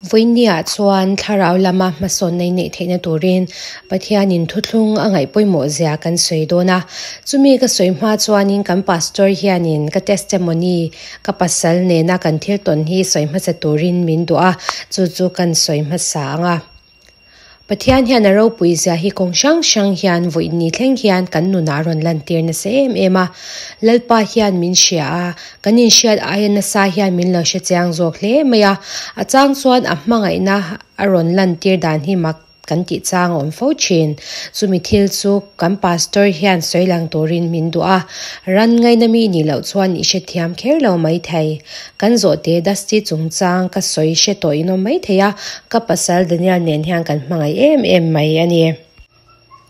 Vawinia chuan thlarau lama hmasawnna in neih theihna turin Pathianin thuthlung a ngaih pawimawh zia kan sawi dawn a. Chumi ka sawi hma chuanin kan pastor hianin ka testimony ka pasal nena kan thil tawn hi sawi hmasa turin min duh a, chu chu kan sawi hmasa ang a. Pathian hian a ropui zia hi kawng hrang hrang hian vawi ni thleng hian kan nunah a rawn lantir nasa em em a. Lalpa hian min hria a, kan inhriat aia nasa hian min lo hre chiang zawk hle mai a. A chang chuan a hmangaihna a rawn lantir dan hi mak kan tih chang a awm fo thin. Chumi thil chu kan pastor hian sawi lang turin min duh a, ran ngaina mi nih loh chuan i hrethiam kher lo maithei. Kan zawhte Dusty chungchang ka sawi hre tawh in awm maithei a, ka pasal Daniel nen hian kan hmangaih em em mai a ni.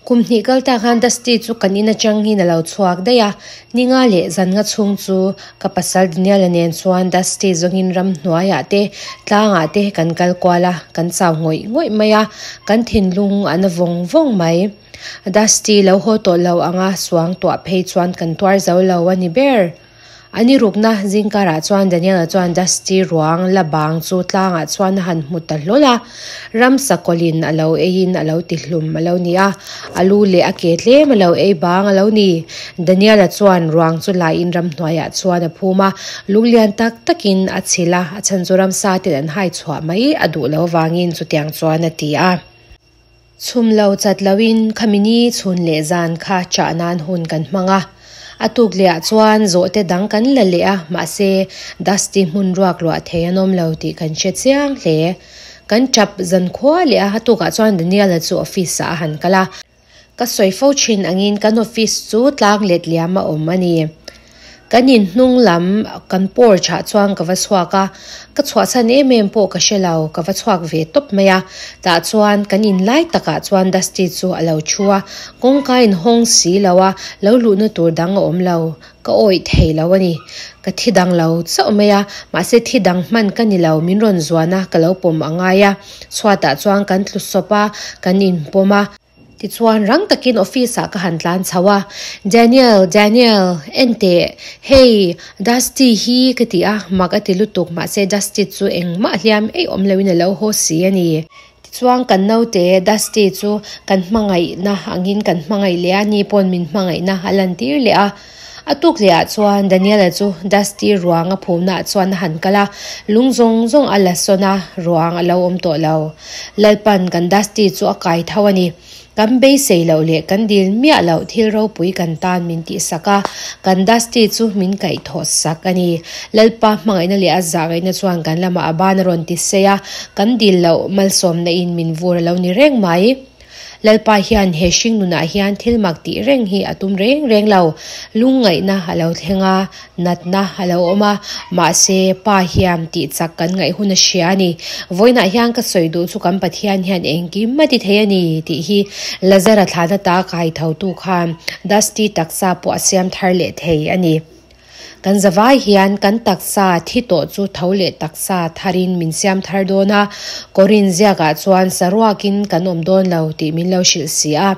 Kum hnih kal tak khan Dusty chu kan in atangin a lo chhuak daih a, ninga leh zan nga chhung chu ka pasal Daniel-a nen chuan Dusty zawngin ramhnuaiah te tlangah te kan kal kual a, kan chau ngawih ngawih mai a, kan thinlung a na vawng vawng mai. Dusty lo haw tawh lo anga suang tuah phei chuan kan tuar zo lo a ni ber. A ni rukna zingkarah chuan Daniel-a chuan Dusty ruang la bang chu tlangah chuan a han hmu ta hlawl a, ramsa kawlhin a lo eiin a lo ti hlum a lo ni a, a lu leh a ke tlem a lo ei bang a lo ni. Daniel-a chuan ruang chu laiin ramhnuaiah chuan a phum a, lunglian tak takin a chhilh a, a chhan chu ramsa ten an hai chhuah mai a duh lo vangin chutiang chuan a ti a. Chhum lo chat loin khami ni chhun leh zan kha chah nan hun kan hmang a. A tuk lehah chuan zawhte dang kan la leh a, mahse Dusty hmun ruak luah thei an awm lo tih kan hre chiang hle. Kan tap zan khua leh a, a tukah chuan Daniel-a chu office-ah a han kal a. Ka sawi fo thin angin kan office chu tlang let liam a awm a ni. Kan in hnung lam kan porch ah chuan ka va chhuak a, ka chhuahchhan em em pawh ka hre lo, ka va chhuak ve tawp mai a. Tah chuan kan in lai takah chuan Dusty chu a lo thu a, kawngka in hawng si lo a, lo luhna tur dang a awm lo, ka awih thei lo a ni. Ka thi dang lo chauh mai a, mahse thi dang hman ka ni lo, min rawn zuan a, ka lo pawm a ngai a. Chhuatah chuan kan tlu sawp a, kan inpawm a. Tichuan rang takin office ah ka han tlan chho a, Daniel, Daniel, en teh, hei, Dusty hi ka ti a, mak a ti lutuk, mahse Dusty chu engmah hliam ei awm loin a lo haw si a ni. Tichuan kan naute Dusty chu kan hmangaihna angin kan hmangaih leh a, ni pawn min hmangaihna a lantir leh a. A tuk leh ah chuan Daniel-a chu Dusty ruang a phumna ah chuan a han kal a, lung zawng zawng a la sawn a, ruang a lo awm tawh lo. Lalpan kan Dusty chu a kai tho a ni. Kan beisei loh leh kan dil miah loh thil ropui kan tan min tihsak a, kan Dusty chu min kaihthawh sak a ni. Lalpa hmangaihna leh a zahngaihna chuan kan lamah a ban a rawn ti sei a, kan dil loh malsawmna in min vur a lo ni reng mai. Lalpa hian he hring nunah hian thil mak tih reng hi a tum reng reng lo. Lungngaihna a lo thleng a, natna a lo awm a, mahse Pa hian tih chak kan ngaih hun a hria a ni. Vawiinah hian ka sawi duh chu kan Pathian hian engkim a ti thei a ni tih hi Lazara thlana ta kai thotu khan Dusty taksa pawh a siam thar leh thei a ni. Kan zavai hian kan taksa thi tawh chu tho leh taksa tharin min siam thar dawn a, Korin ziakah chuan saruakin kan awm dawn lo tih min lo hrilh si a.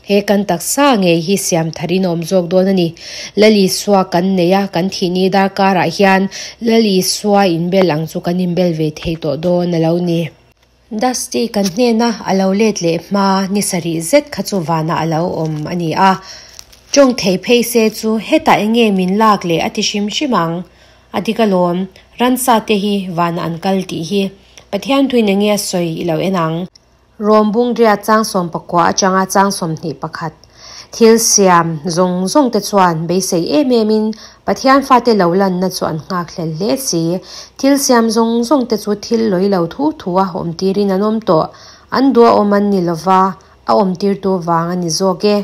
He kan taksa ngei hi siam tharin a awm zawk dawn a ni. Lal Isua kan nei a, kan thihni darkarah hian Lal Isua inbel ang chu kan inbel ve thei tawh dawn a lo ni. Dusty kan hnena a lo let leh hma ni sarih zet kha chu vanah a lo awm a ni a. Tawng thei phei se chu hetah eng nge min lak leh a ti hrim hrim ang. A dik alawm, ransa te hi vanah an kal tih hi Pathian thuin eng nge a sawi i lo en ang. Rom bungria chang 19 atanga chang 21 thil siam zawng zawng te chuan beisei em em in Pathian fate lo lanna chu an nghak hlel hle si. Thil siam zawng zawng te chu thil lawi lo thu thu a awm tirin an awm tawh. An duh a awm an ni lova, a awm tirtu vang a ni zawk e.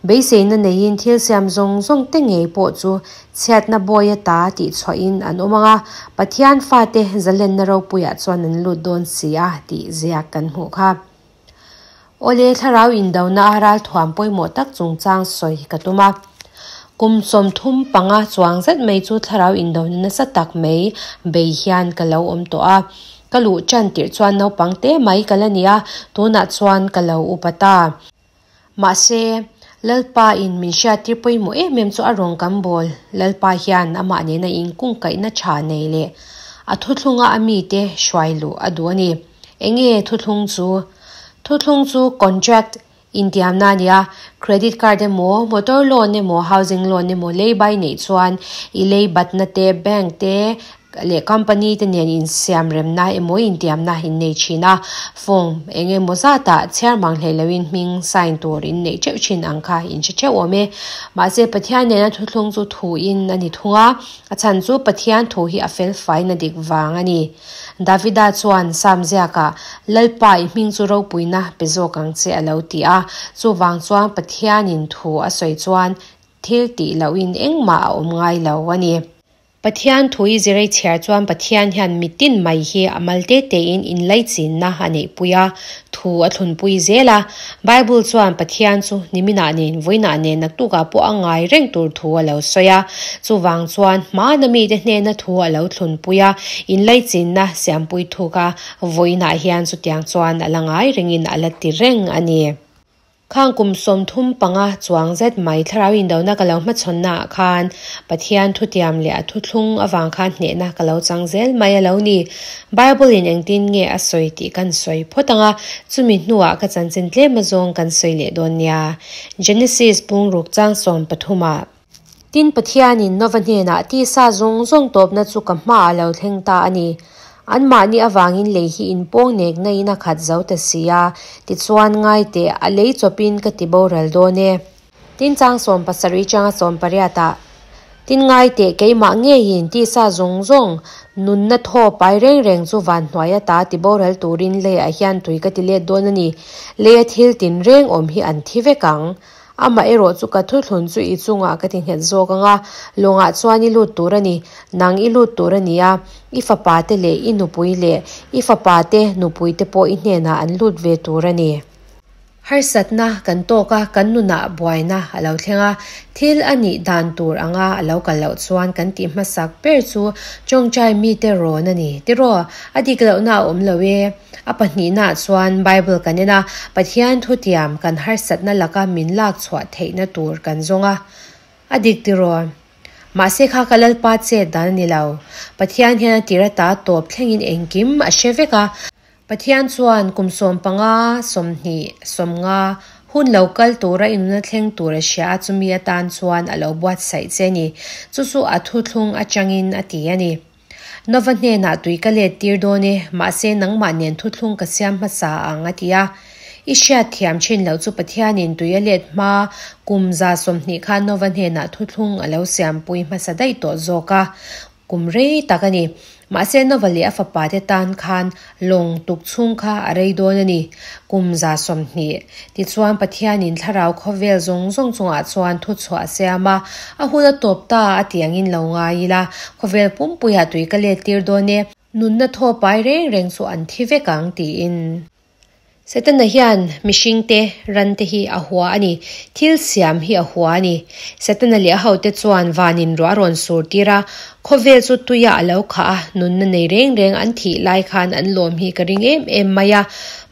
Beiseina neiin thil siam zawng zawng te ngei pawh chu chhiatna bawi ata tih chhuahin an awm ang a, Pathian fate zalenna ropuiah chuan an lut dawn si a tih ziak kan hmuh kha. Awle thlarau indona a ralthuam pawimawh tak chungchang sawi ka tum a. Kum 35 chuang zet mai chu thlarau indona nasa tak mai bei hian ka lo awm tawh a. Ka luh tan tirh chuan naupang te mai ka la ni a, tunah chuan ka lo upa ta. Mahse, Lalpa in min hriattir pawimawh em em chu a rawn kan bawl. Lalpa hian amah nena inkungkaihna tha nei leh a thuthlunga a mite hruai luh a duh a ni. Enge thuthlung chu? Thuthlung chu contract intiamna a ni a, credit card emaw, motor loan emaw, housing loan emaw lei bai neih chuan i lei batna te, bank te leh company te nen insiamremna emaw intiamna in nei thin a, form eng emaw zatah chhiar mang hlei loin hming sign tur in neih teuh thin ang kha in hre theuh awm e. Mahse Pathian nena thuthlung chu thuin a ni thung a, a chhan chu Pathian thu hi a fel faina dik vang a ni. Davida chuan Sam ziakah, Lalpa i hming chu ropuina pe zawk ang che a lo ti a, chuvang chuan Pathianin thu a sawi chuan thil tih lohin engmah a awm ngai lo a ni. Pathian thu i zirei chhiar chuan Pathian hian mitin mai hi a mal te tein inlaichinna a neihpui a, thu a thlunpui zel a. Bible chuan Pathian chu niminah nen, vawiinah nen naktukah pawh a ngai reng tur thu a lo sawi a. Chuvang chuan hmana mite hnena thu a lo thlunpui a, inlaichinna siampui thuk a, vawiinah hian chutiang chuan a la ngai rengin a la ti reng a ni. Khang kum 35 chuang zet mai thlarau indona ka lo hmachhawnnaah khan Pathian thutiam leh a thuthlung avang khan hnehna ka lo chang zel mai a lo ni. Bible-in engtin nge a sawi tih kan sawi phawt ang a, chumi hnuah ka chanchin tlem azawng kan sawi leh dawn nia. Genesis bungruk chang 13-ah. Tin, Pathianin Nova hnenah tisa zawng zawng tawpna chu ka hmaah lo thleng ta a ni. Anmahni avangin lei hi inpawng nekna in a khat zo ta si a, tichuan ngai teh a lei chawpin ka ti boral dawn e. Tin, chang 70 changa 18-ah, Tin ngai teh keimah ngeiin tisa zawng zawng nunna thaw pai reng reng chu van hnuai ata ti boral turin leiah hian tui ka ti let dawn a ni. Leia thil tinreng awm hi an thi vek ang. Amah erawh chu ka thuthlun chu i chungah ka ti nghet zawk ang a, lawngah chuan i lut tur a ni, nang i lut tur a ni a, i fapa te leh i nupui leh i fapa te nupui te pawh i hnenah an lut ve tur a ni. Harsatna kan tawk a, kan nunah buaina a lo thleng a, thil a nih dan tur anga a lo kal loh chuan kan tih hmasak ber chu tawngtai mite rawn a ni. Tiraw, a dik lohna a awm lo e. A pahnihnaah chuan Bible kan en a, Pathian thutiam kan harsatna laka min lak chhuah theihna tur kan zawng a. A dik tiraw? Mahse kha ka Lalpa chet dan a ni lo. Pathian hian a tir ata tawp thlengin engkim a hre vek a. Pathian chuan kum 15, 20, 50 hun lo kal tura i nuna thleng tur a hria a, chumi atan chuan a lo buatsaih che a ni. Chu chu a thuthlung atangin a ti a ni. Nova hnenah tui ka let tir dawn e, mahse nangmah nen thuthlung ka siam hmasa ang a ti a. I hriat thiam thin loh chu Pathianin tui a let hma kum 120 khan Nova hnenah thuthlung a lo siampui hmasa daih tawh zawk a, kum rei tak a ni. Mahse Nova leh a fapa te tan khan lawng tuk chhung kha a rei dawn a ni, kum 120. Tichuan Pathianin thlarau khawvel zawng zawng chungah chuan thuchhuah a siam a, a hun a tawp ta a tih angin lo ngai ila, khawvel pumpuiah tui ka let tir dawn e, nunna thaw pai reng reng chu an thi vek ang tiin. Setana hian mihringte rante hi a hua a ni, thil siam hi a hua a ni. Setana leh a hote chuan vanin ruah a rawn sur tir a, khawvel chu tuiah a lo khah a, nunna nei reng reng an thih lai khan an lawm hi ka ring em em mai a.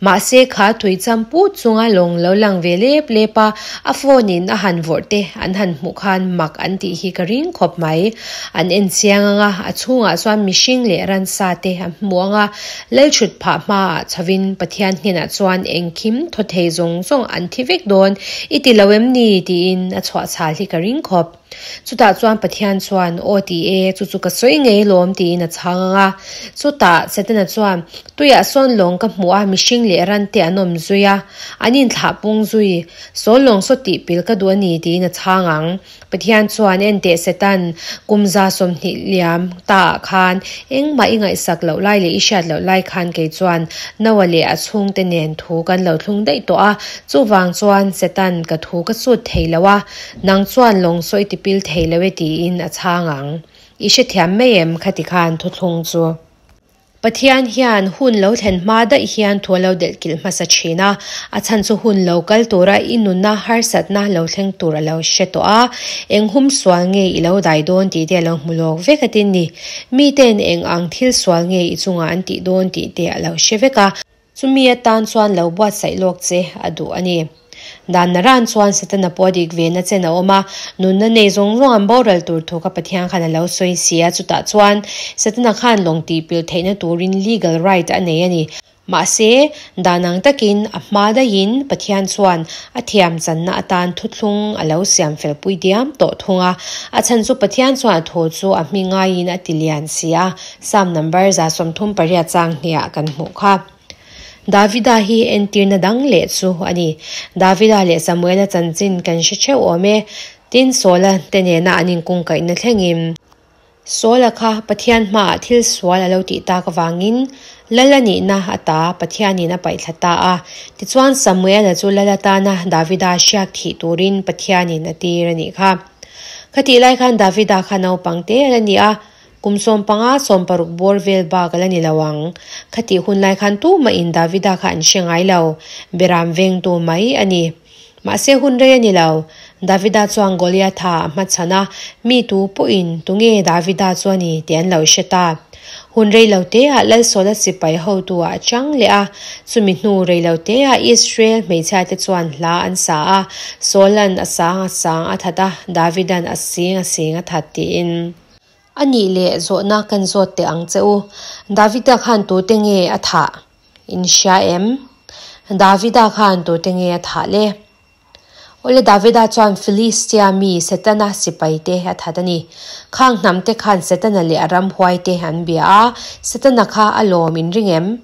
Mahse kha tui cham put chunga lawng lo lang ve lep lep a, a phone in a han vawrh te an han hmuh khan mak an tih hi ka ring khawp mai. An en chiang ang a, a chhungah chuan mihring leh ransa te a hmu ang a, Lalchhut phah hmaah chhovin Pathian hnenah chuan engkim thaw thei zawng zawng an thi vek dawn i ti lo em ni? tiin a chhuah chhal hi ka ring khawp. Chutah chuan Pathian chuan, Aw ti e, chu chu ka sawi ngei lawm tiin a chhang ang a. Chutah Setana chuan, Tuiah sawn lawng ka hmuh a, mihring leh ran te an awm zui a, an inthlah pung zui. Saw lawng saw tih pil ka duh a ni tiin a chhang ang. Pathian chuan enteh Setan kum 120 liam ta ah khan engmah i ngaihsak loh lai leh i hriat loh lai khan kei chuan Noah leh a chhungte nen thu kan lo thlung daih tawh a, chuvang chuan Setan ka thu ka chut thei lo a, nang chuan lawng saw i tipil thei lo e tiin a chhang ang. I hrethiam mai em khati khan thuthlung chu? Pathian hian hun lo thlen hma daih hian thu a lo delh kilh hmasa thin a, a chhan chu hun lo kal tura i nunna harsatna lo thleng tur a lo hre tawh a, eng hum sual nge i lo dai dawn tih te a lo hmu lawk vek a tin ni. Miten eng ang thil sual nge i chungah an tih dawn tih te a lo hre vek a. Chumi atan chuan lo buatsaih lawk che a duh a ni. Dan naran chuan Setana pawh a dik ve na chen a awm a, nunna nei zawng zawng an boral tur thu kha Pathian khan a lo sawi si a, chutah chuan Setana khan lawng tih pil theihna turin legal right a nei a ni. Mahse, dan ang takin a hma daihin Pathian chuan a thiam channa atan thuthlung a lo siam fel pui diam tawh thung a. A chhan chu Pathian chuan a thu chu a hmi ngaiin a ti lian si a, Psalm number 138 chang hniah kan hmuh kha. Davida hi entirna dang leh chu a ni. Davida leh Samuela chanchin kan hre theuh awm e. Tin, Saula te nena an inkungkaihna thlengin. Saula kha Pathian hmaah thil sual a lo tih tak avangin Lal a nihna ata Pathianin a paihthla ta a. Tichuan Samuela chu Lal atana Davida hriak thih turin Pathianin a tir a nih kha. Khatih lai khan Davida kha naupang te a la ni a, kum 15, 16 bawr vel bak a la ni lo ang. Khatih hun lai khan tumahin Davida kha an hre ngai lo, beram vengtu mai a ni. Mahse hun rei a ni lo. Davida chuan Goliatha a hmachhan a, mi tu pawhin tunge Davida chu a ni tih an lo hre ta. Hun rei lo teah Lal Saula sipai hotu-ah a chang leh a, chumi hnu rei lo teah Israel hmeichhiate chuan hla an sa a, Saula'n a sang a sang a that a, Davida'n a sing a sing a that tiin. A nih leh zawhna kan zawt teh ang che u, Davida khan tute nge a thah? In hria em? Davida khan tute nge a thah le? Awle Davida chuan Philistia mi Setana sipaite a that a ni. Khang hnamte khan Setana leh a ramhuaite an bia a, Setana kha a lawm in ring em?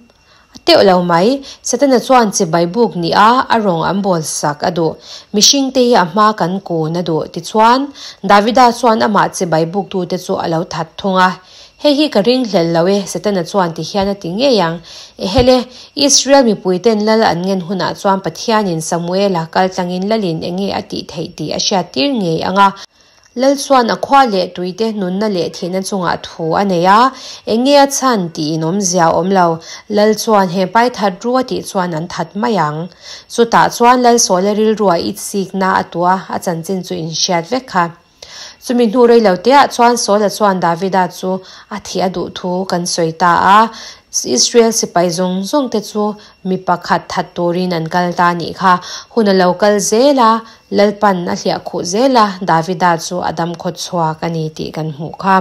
A teuh lo mai. Setana chuan chibai buk nih a, a rawng an bawl sak a duh. Mihringte hi a hma kan kun a duh. Tichuan, Davida chuan amah chibai buktute chu a lo that thung a. Hei hi ka ringhlel lo e, Setana chuan ti hian a ti ngei ang. Ehele, Israel mipuiten lal an ngen hunah chuan Pathianin Samuela kal tlangin lalin enge a tih theih tih a hriattir ngei ang a. Lal chuan a khua leh tuite nunna leh thihna chungah thu a nei a, enge a chhan tih in awmzia a awm lo. Lal chuan he pai that ru a tih chuan an that mai ang. Chutah chuan Lal Sawla rilruah itsikna a tuah a chanchin chu inhriat vek kha. Chumi hnu rei lo teah chuan Saula chuan Davida chu a thih a duh thu kan sawi ta a. Israel sipai zawng zawng te chu mi pakhat that turin an kal ta a nih kha. Hun a lo kal zel a, Lalpan a hliah khuh zel a, Davida chu a dam khawt chhuak a ni tih kan hmuh kha.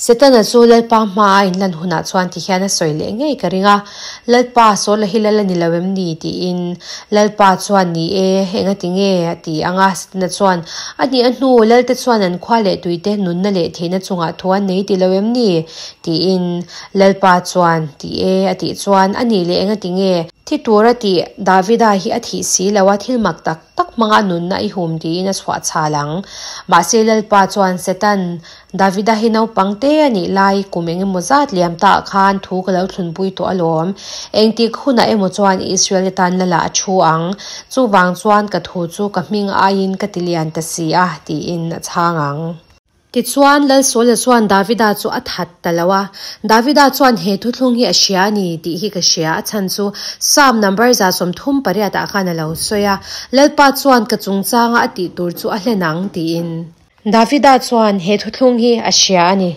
Setana chu Lalpa hmaa a inlan hunah chuan ti hian a sawi leh ngei ka ring a, Lalpa, Saula hi lal a ni lo em ni? tiin. Lalpa chuan, Ni e, engati nge? a ti ang a. Setana chuan, A nih a hnu, Lalte chuan an khua leh tuite nunna leh theihna chungah thu an nei ti lo em ni? tiin. Lalpa chuan, Ti e, a tih chuan, A nih leh engati nge? Thi tura tih Davida hi a thih si lo a, thil mak tak tak hmanga nunna i hum tiin a chhuah chhal ang. Mahse Lalpa chuan Satan, Davida hi naupang te a nih lai kum eng emaw zat liam ta ah khan thu ka lo thlunpui tawh alawm. Engtik hunah emaw chuan Israel te tan Lala a thu ang. Chuvang chuan ka thu chu ka hming aiin ka ti lian ta si a, tiin a chhang ang. Tichuan, Lal Saula chuan Davida chu a that ta lo a. Davida chuan he thuthlung hi a hria a ni tih hi ka hria, a chhan chu Psalm number 138 ah khan a lo sawi a, Lalpa chuan ka chungchanga a tih tur chu a hlen ang tiin. Davida chuan he thuthlung hi a hria a ni.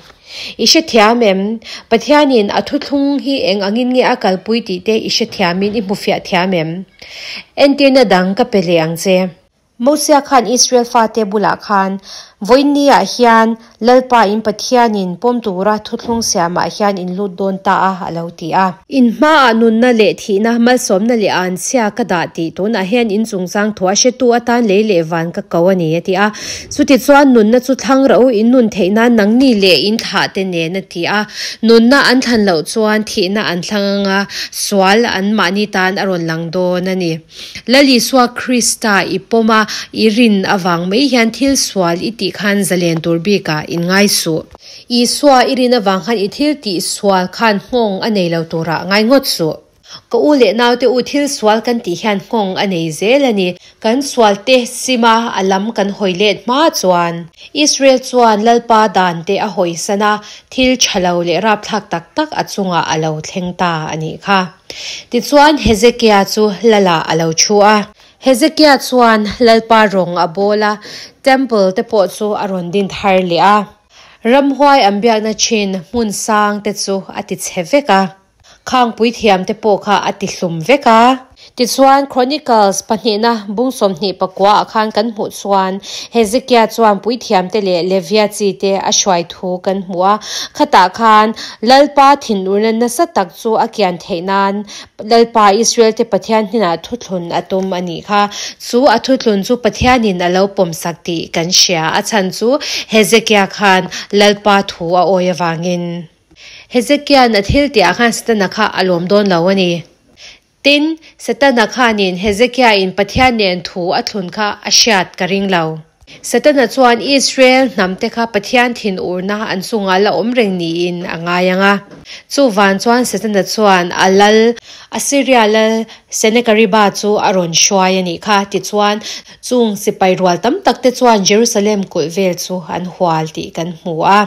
I hrethiam em? Pathianin a thuthlung hi eng angin nge a kalpui tih te i hrethiamin i hmufiah thiam em? Entirna dang ka pe leh ang che. Mosia khan Israel fate bulah khan, Vawiinniah hian Lalpa in Pathianin pawm tura thuthlung siamah hian in lut dawn ta a, a lo ti a. In hmaah nunna leh thihna, malsawmna leh anchhia ka dah tih tunah hian in chungchang thu a hretu atan lei leh van ka ko a ni, a ti a. Chutichuan nunna chu thlang rawh u, in nun theih nan nangni leh in thlahte nen, a ti a. Nunna an thlan loh chuan thihna an thlang ang a, sual anmahni tan a rawn lang dawn a ni. Lal Isua Krista i pawm a, i rin avang mai hian thil sual i tih khan zalen tur bikah in ngai suh. Isua i rin avang khan i thil tih sual khan nghawng a nei lo turah ngai ngawt suh. Ka u leh naute u thil sual kan tih hian nghawng a nei zel a ni. Kan sual te sim a, a lam kan hawi let hma chuan. Israel chuan Lalpa dan te a hawisan a, thil tha lo leh rapthlak tak tak a chungah a lo thleng ta a nih kha. Tichuan, Hezekia chu Lalah a lo thu a. Hezekia chuan Lalpa rawng a bawl a, temple te pawh chu a rawn din thar leh a. Ramhuai an biakna thin hmun sang te chu a ti chhe vek a. Khangpui thiam te pawh kha a ti hlum vek a. Tichuan, Chronicles pahnihna bung 29 ah khan kan hmuh chuan Hezekia chuan puithiamte leh Levia chite a hruai thu kan hmu a. Khatah khan Lalpa thinurna nasa tak chu a kian theih nan Lalpa Israelte Pathian hnenah thuthlun a tum a nih kha. Chu a thuthlun chu Pathianin a lo pawmsak tih kan hria. A chhan chu Hezekia khan Lalpa thu a awi avangin. Hezekia'n a thil tihah khan Setana kha a lawm dawn lo a ni. Tin, Setana khanin Hezekia-in Pathian nen thu a thlun kha a hriat ka ring lo. Setana chuan Israel hnamte kha Pathian thinurna an chungah la awm reng niin a ngai ang a. Chuvan chuan Setana chuan a lal, Assyria lal Senakeriba chu a rawn hruai a nih kha. Tichuan, chung sipai rual tam takte chuan Jerusalem kulh vel chu an hual tih kan hmu a.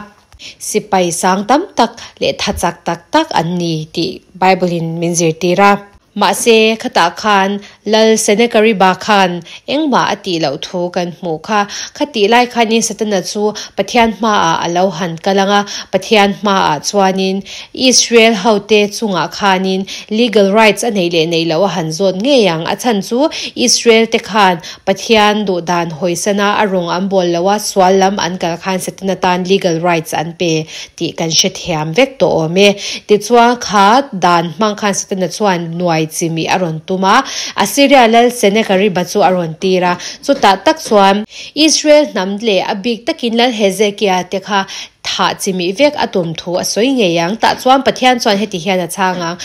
Sipai sang tam tak leh tha chak tak tak an ni tih Bible-in min zirtir a. Mahse, khatah khan Lal Senakeriba khan engmah a tih loh thu kan hmuh kha. Khatih lai khanin Setana chu Pathian hmaah a lo han kal ang a, Pathian hmaah chuanin Israel hote chungah khanin legal rights a neih leh neih loh a han zawt ngei ang. A chhan chu Israel te khan Pathian duh dan hawisana a rawng an bawl lo a, sual lam an kal khan Setana tan legal rights an pe tih kan hrethiam vek tawh awm e. Tichuan kha dan hmang khan Setana chuan nuai chimih a rawn tum a, Assyria lal Senakeriba chu a rawn tir a, chutah tak chuan Israel hnam leh a bik takin lal Hezekia te kha thah chimih vek a tum thu a sawi ngei ang. Tah chuan Pathian chuan heti hian a chhang ang,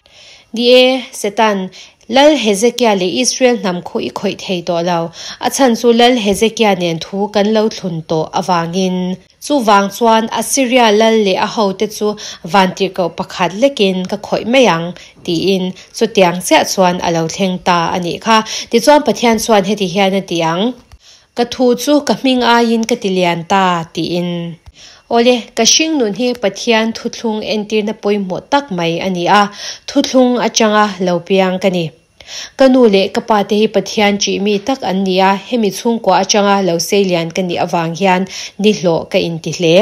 Ni e, Setan, Lal Hezekia leh Israel hnam khu i khawih thei tawh lo. A chhan chu Lal Hezekia nen thu kan lo thlun tawh avangin. Chuvang chuan Assyria lal leh a hote chu vantirhkoh pakhat lekin ka khawih mai ang, tiin chutiang chiah chuan a lo thleng ta a nih kha. Tichuan Pathian chuan heti hian a ti ang. Ka thu chu ka hming aiin ka ti lian ta, tiin. Awle, ka hringnun hi Pathian thuthlung entirna pawimawh tak mai a ni a, thuthlung atanga lo piang ka ni. Ka nu leh ka pa te hi Pathian ṭih mi tak an ni a, hemi chhungkua atanga lo seilian ka nih avang hian nihlawh ka inti hle.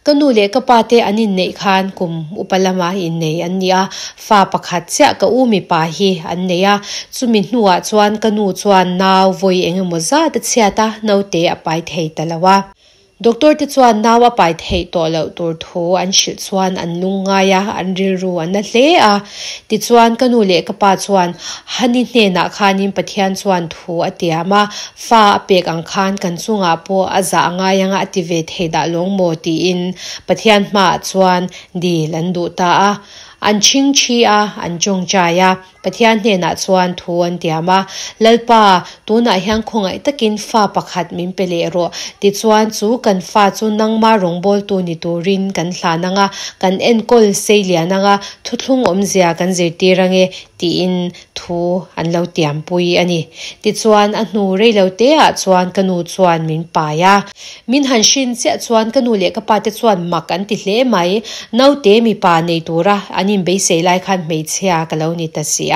Ka nu leh ka pa te an inneih khan kum upa lama innei an ni a, fa pakhat chiah ka u mipa hi an nei a, chumi hnuah chuan ka nu chuan nau vawi eng emaw zat a chhiat a, naute a pai thei ta lo a. Doctor te chuan nau a pai theih tawh loh tur thu an hrilh chuan an lungngai a, an rilru a na hle a. Tichuan ka nu leh ka pa chuan Hani hnenah khanin Pathian chuan thu a tiam a, Fa a pek ang khan kan chungah pawh a zah a ngai anga a ti ve thei dah lawng maw tiin Pathian hmaah chuan dil an duh ta a. An chhing thi a, an tawngtai a. Pathian hnenah chuan thu an tiam a, Lalpa, tunah hian khawngaih takin fa pakhat min pe leh rawh. Tichuan chu kan fa chu nangma rawngbawltu ni turin kan hlan anga, kan enkawl sei lian anga, thuthlung awmzia kan zirtir ange tiin thu an lo tiampui a ni. Tichuan, a hnu rei lo teah chuan ka nu chuan min pai a. Min han hrin chiah chuan ka nu leh ka pa te chuan mak an ti hle mai. Naute mipa nei tura an inbeisei lai khan hmeichhia ka lo ni ta si a.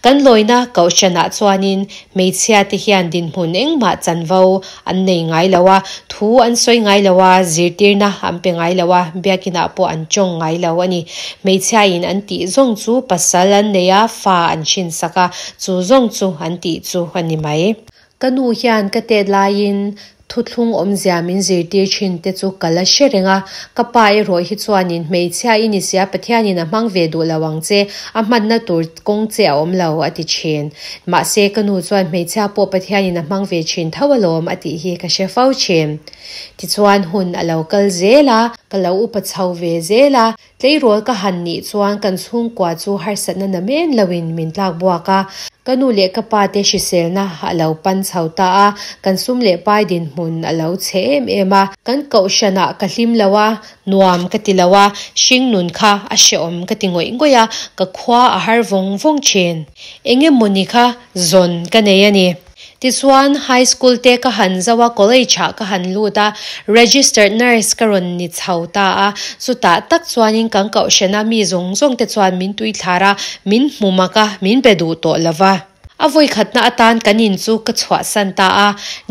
Kan lawina kohhranah chuanin hmeichhia te hian dinhmun engmah chanvo an nei ngai lo a, thu an sawi ngai lo a, zirtirna an pe ngai lo a, biakinah pawh an tawng ngai lo a ni. Hmeichhiain an tih zawng chu pasal an nei a, fa an hrinsak a, chu zawng chu an tih chu a ni mai. Ka nu hian ka tet laiin thuthlung awmzia min zirtir thin te chu ka la hre reng a, ka pa erawh hi chuanin hmeichhia i ni sia Pathianin a hmang ve duh lo ang che, a hmanna tur kawng che a awm lo a ti thin. Mahse ka nu chuan hmeichhia pawh Pathianin a hmang ve thin tho alawm a tih hi ka hre fo thin. Tichuan hun a lo kal zel a, ka lo upa chho ve zel a, Tleirawl ka han nih chuan kan chhungkua chu harsatna na men loin min tlak buak a, ka nu leh ka pa te hriselna a lo pan chho ta a, kan sum leh pai dinhmun a lo chhe em em a. Kan kohhranah ka hlim lo a, nuam ka ti lo a, hringnun kha a hrehawm ka ti ngawih ngawih a, ka khua a har vawng vawng thin. Eng emawni kha zawn ka nei a ni. Tichuan, High School te ka han zo a, College ah ka han lut a, Registered Nurse ka rawn ni chho ta a. Chutah tak chuanin kan kohhrana mi zawng zawng te chuan min tuithlar a, min hmu mak a, min be duh tawh lo va. A vawikhatna atan kan in chu ka chhuahsan ta a,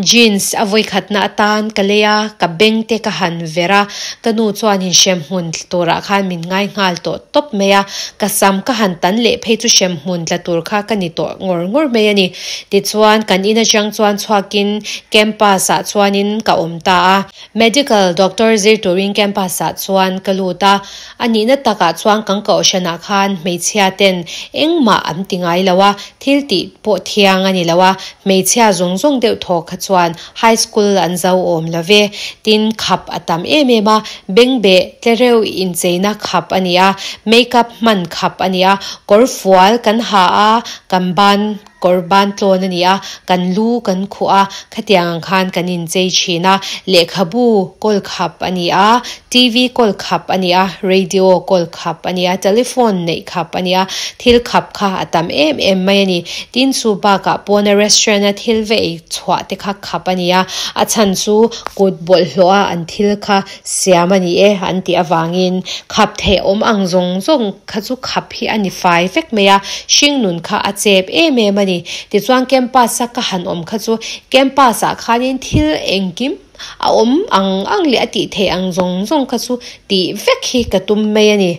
jeans a vawikhatna atan ka lei a, ka beng te ka han verh a, ka nu chuan in hremhmun tla turah khan min ngai nghal tawh tawp mai a, ka sam ka han tan leh phei chu hremhmun tla tur kha ka ni tawh ngawr ngawr mai a ni. Tichuan kan in atang chuan chhuakin campus ah chuanin ka awm ta a. Medical doctor zir turin campus ah chuan ka lut a, a nihna takah chuan kan kohhranah khan hmeichhia ten engmah an ti ngai lo a, thil tih pawh thiang a ni lo a, hmeichhia zawng zawng deuh thaw kha chuan high school an zo awm lo ve. Tin, khap a tam em em a, bengbeh tlereuh incheina khap a ni a, makeup hman khap a ni a, kawr fual kan ha a, kan ban Kawr ban tlawn a ni a, kan lu kan khuh a, khatiang ang khan kan inchei thin a. Lehkhabu kawl khap a ni a, TV kawl khap a ni a, radio kawl khap a ni a, telephone neih khap a ni a, thil khap kha a tam em em mai a ni. Tin, chu bakah pawna restaurant a thil va ei chhuah te kha khap a ni a, a chhan chu kut bawlhhlawh a an thil kha siam a ni e an tih avangin khap theih awm ang zawng zawng kha chu khap hi a ni fai vek mai a, hringnun kha a chep em em a ni. Tichuan campus a ka han awm kha chu campus ah khanin thil engkim a awm ang ang leh a tih theih ang zawng zawng kha chu tih vek hi ka tum mai a ni.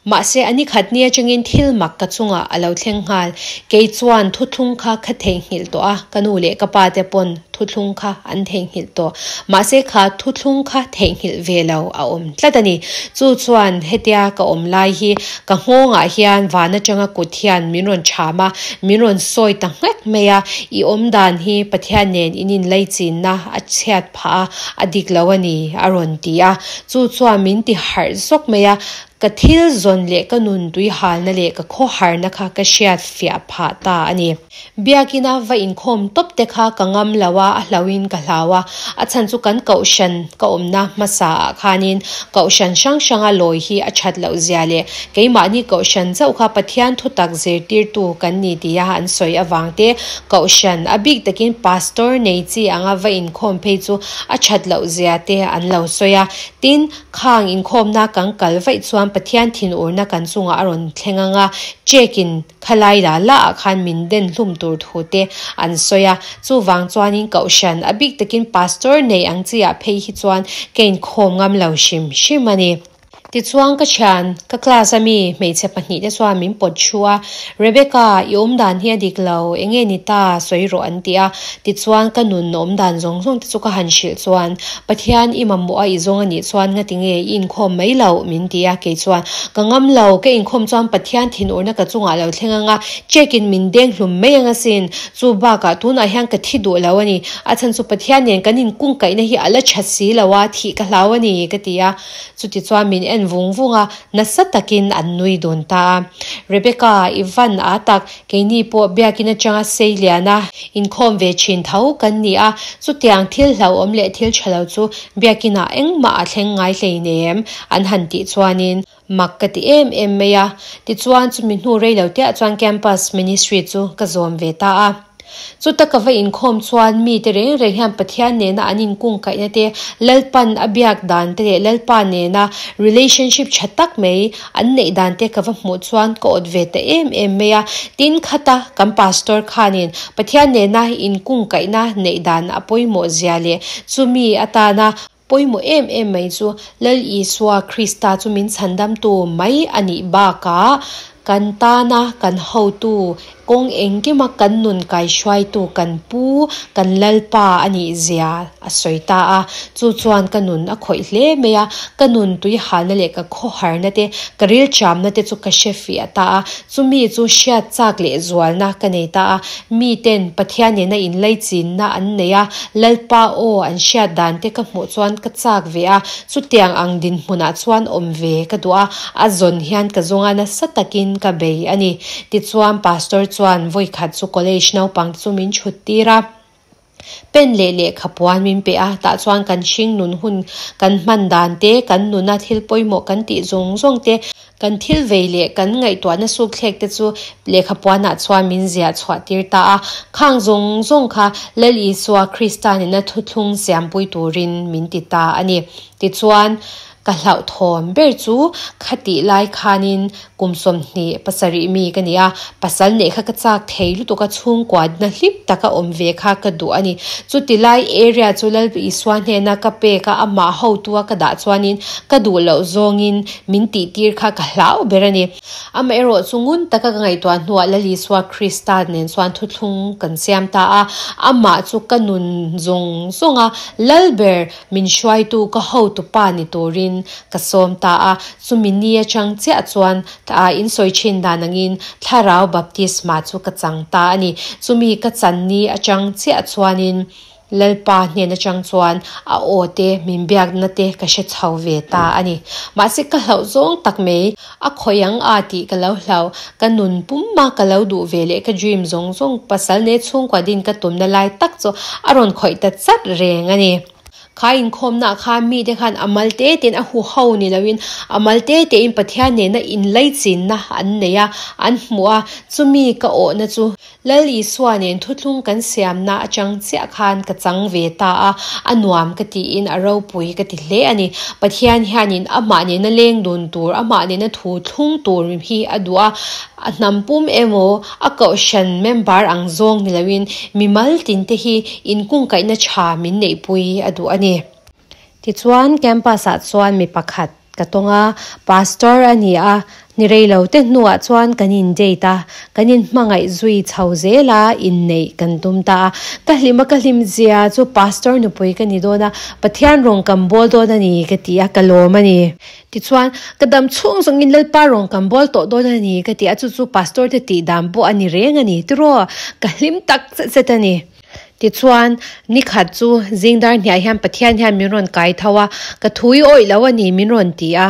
Mahse, a ni khat ni atangin thil mak ka chungah a lo thleng nghal. Kei chuan thuthlung kha ka theihnghilh tawh a, ka nu leh ka pa te pawn thuthlung kha an theihnghilh tawh. Mahse, kha thuthlung kha theihnghilh ve lo a awm tlat a ni. Chu chuan hetia ka awm lai hi ka nghawngah hian van atanga kut hian min rawn cham a, min rawn sawi ta nghek mai a, I awm dan hi Pathian nen in inlaichinna a chhiat phah a, a dik lo a ni, a rawn ti a. Chu chuan min ti harh zawk mai a, Ka thil zawn leh ka nun tui halna leh ka khawharna kha ka hriat fiah phah ta a ni. Biakina va inkhawm tawp te kha ka ngam lo a, a hlauhin ka hlau a. A chhan chu kan kohhran ka awmna hmasa ah khanin kohhran hrang hranga lawi hi a that loh zia leh keimahni kohhran chauh kha Pathian thutak zirtirtu kan ni tia an sawi avang te kohhran a bik takin pastor nei chi anga va inkhawm phei chu a that loh zia te an lo sawi a. Tin, Khang inkhawmna kan kal vaih chuan Pathian thinurna kan chungah a rawn thleng ang a, check-in khalai la la ah khan min den hlum tur thu te an sawi a. Chuvang chuanin Kohhran, a bik takin Pastor nei ang chi ah phei hi chuan ka inkhawm ngam lo hrim hrim a ni. Tichuan ka thian, ka class a mi hmeichhe pahnihte chuan min pawt thu a, Rebecca, i awmdan hi a dik lo, enge ni ta, sawi rawh an ti a. Tichuan ka nun awmdan zawng zawng te chu ka han hrilh chuan, Pathian i mamawh a i zawng a nih chuan ngati nge i inkhawm mai loh? min ti a, kei chuan ka ngam lo, ka inkhawm chuan Pathian thinurna ka chungah lo thleng anga check in min deng hlum mai anga sin, chu bakah tunah hian ka thi duh lo a ni, a chhan chu Pathian nen kan inkungkaihna hi a la tha si lo a, thih ka hlau a ni ka ti a, chuti chuan min en vung vung a, nasa takin an nui dun ta a. Rebecca, i van a tak, Keini pawh biakin atanga sei liana inkhawm ve thin tho kan ni a, chutiang thil hlauhawm leh thil tha lo chu biakinah engmah a thleng ngai hleinem an han tih chuanin mak ka ti em em mai a. Tichuan chumi hnu rei lo tiah chuan campus ministry chu ka zawm ve ta a. Chuta ka va inkhawm chuan mite reng reng hian Pathian nena an inkungkaihna te, Lalpan a biak dan te leh Lalpa nena relationship tha tak mai an neih dan te ka va hmuh chuan ka awt ve ta em em mai a. Tin, khata kan pastor khanin Pathian nena inkungkaihna neih dan a pawimawh zia leh chumi atana pawimawh em em mai chu Lal Isua Krista chu min chhandamtu mai a nih bakah kan tana kan hotu kawng engkima kan nun kaihruaitu kan pu kan Lalpa a nih zia a sawi ta a. Chu chuan ka nun a khawih hle mai a, ka nun tuihalna leh ka khawharna te, ka rilṭamna te chu ka hre fiah ta a. Chumi chu hriat chak leh zualna ka nei ta a, miten Pathian nena inlaichinna an nei a, Lalpa aw an hriat dan te ka hmuh chuan ka chak ve a, chutiang ang dinhmunah chuan awm ve ka duh a, a zawn hian ka zawnga nasa takin ka bei a ni. Tichuan Pastor chuan vawikhat chu college naupang te chu min chhut tir a. Pen leh lehkha puan min pe a, tah chuan kan hring nun hun kan hman dan te, kan nuna thil pawimawh kan tih zawng zawng te, kan thil vei leh kan ngaihtuahna suk thlek te chu lehkha puanah chuan min ziah chhuah tir ta a. Khang zawng zawng kha Lal Isua Krista nena thuthlung siampui turin min ti ta a ni. Tichuan. Ka hlauhthawn ber chu khatih lai khanin kum 27 mi ka ni a, pasal neih kha ka chak thei lutuk a, chhungkua na hlim taka awm ve kha ka duh a ni. Chuti lai area chu Lal Isua hnena ka pek a, amah hotu a ka dah chuanin ka duh loh zawngin min tihtir kha ka hlau ber a ni. Amaherawh chu ngun taka ka ngaihtuah hnuah Lal Isua Krista nen chuan thuthlung kan siam ta a, amah chu ka nun zawng zawng a, Lal ber min hruaitu ka hotu pa ni turin ka sawm ta a. Chumi ni atang chiah chuan in sawi thin dan angin Thlarau Baptisma chu ka chang ta a ni. Chumi ka chan ni atang chiah chuanin Lalpa hnen atang chuan a aw te, min biakna te ka hre chho ve ta a ni. Mahse ka hlauh zawng tak mai, a khawih ang a tih ka lo hlau, ka nun pum a ka lo duh ve leh ka dream zawng zawng pasal nei chhungkua din ka tumna lai tak chu a rawn khawih ta chat reng a ni. Kha inkhawmnaah khan mite khan a mal te tein a huho ni loin a mal te tein Pathian nena inlaichinna an nei a, an hmuh a, chumi ka awhna chu Lal Isua nen thuthlung kan siamna atang chiah khan ka chang ve ta a, a nuam ka tiin a ropui ka ti hle a ni. Pathian hianin amah nena leng dun tur, amah nena thu thlung tur hi a duh a, a hnam pum emaw a kohhran member ang zawng ni loin mimal tinte hi inkungkaihna tha min neihpui a duh a ni. Tichuan, campus-ah chuan mi pakhat ka tawng a, pastor a ni a, ni rei lo te hnuah chuan kan in date a, kan in hmangaih zui chho zel a, inneih kan tum ta a. Ka hlim a, ka hlim zia chu pastor nupui ka ni dawn a, Pathian rawng kan bawl dawn a ni ka ti a, ka lawm a ni. Tichuan, ka dam chhung zawngin Lalpa rawng kan bawl tawh dawn a ni ka ti a, chu chu pastor te tih dan pawh a ni reng a ni tiraw, ka hlim tak zet zet a ni. Tichuan, ni khat chu zingdar hniah hian Pathian hian min rawn kai tho a, ka thu i awih lo a ni min rawn ti a.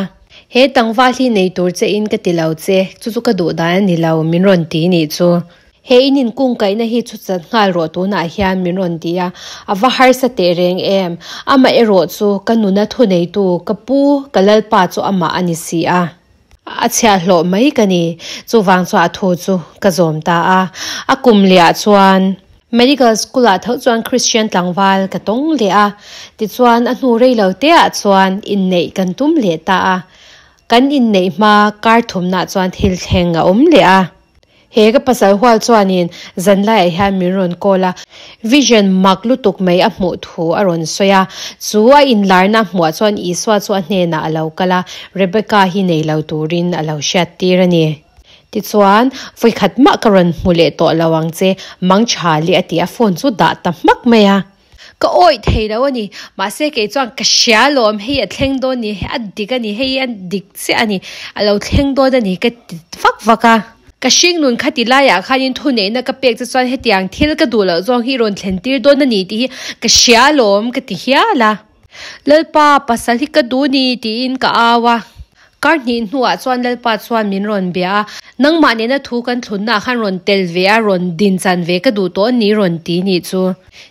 He tlangval hi nei tur che in ka ti lo che, chu chu ka duh dan a ni lo min rawn ti nih chu. He in inkungkaihna hi chu chat nghal rawh tunah hian min rawn ti a, a va harsa teh reng em. Amah erawh chu ka nuna thuneitu ka pu ka Lalpa chu amah a ni si a. A chhiahhlawh mai ka ni. Chuvang chuan a thu chu ka zawm ta a. A kum lehah chuan Medical School ah tho chuan Christian tlangval ka tawng leh a. Tichuan a hnu rei lo te ah chuan inneih kan tum leh ta a. Kan inneih hma kar thumnah chuan thil thleng a awm leh a. He ka pasal hual chuanin zanlaiah hian min rawn call a, vision mak lutuk mai a hmuh thu a rawn sawi a. Chu a inlarna a hmuhah chuan Isua chu a hnenah a lo kal a, Rebecca hi nei lo turin a lo hriattir a ni. Tichuan, vawikhat mah ka rawn hmu leh tawh lo ang che, mang tha leh a ti a, phone chu dah ta hmak mai a. Ka awih thei lo a ni. Mahse kei chuan ka hria lawm, hei a thleng dawn ni, hei a dik a ni, hei a dik chiah a ni, a lo thleng dawn a ni ka ti vak vak a. Ka hringnun kha ti laiah khanin thuneihna ka pek che chuan hetiang thil ka duh loh zawng hi i rawn thlen tir dawn a ni tih hi ka hria lawm ka ti hial a. Lalpa, pasal hi ka duh ni tiin ka au a. Kar hnih hnuah chuan Lalpa chuan min rawn bia a, Nangmah nena thu kan thlunnaah khan rawn tel ve a, rawn din chan ve ka duh tawh a ni rawn ti nih chu.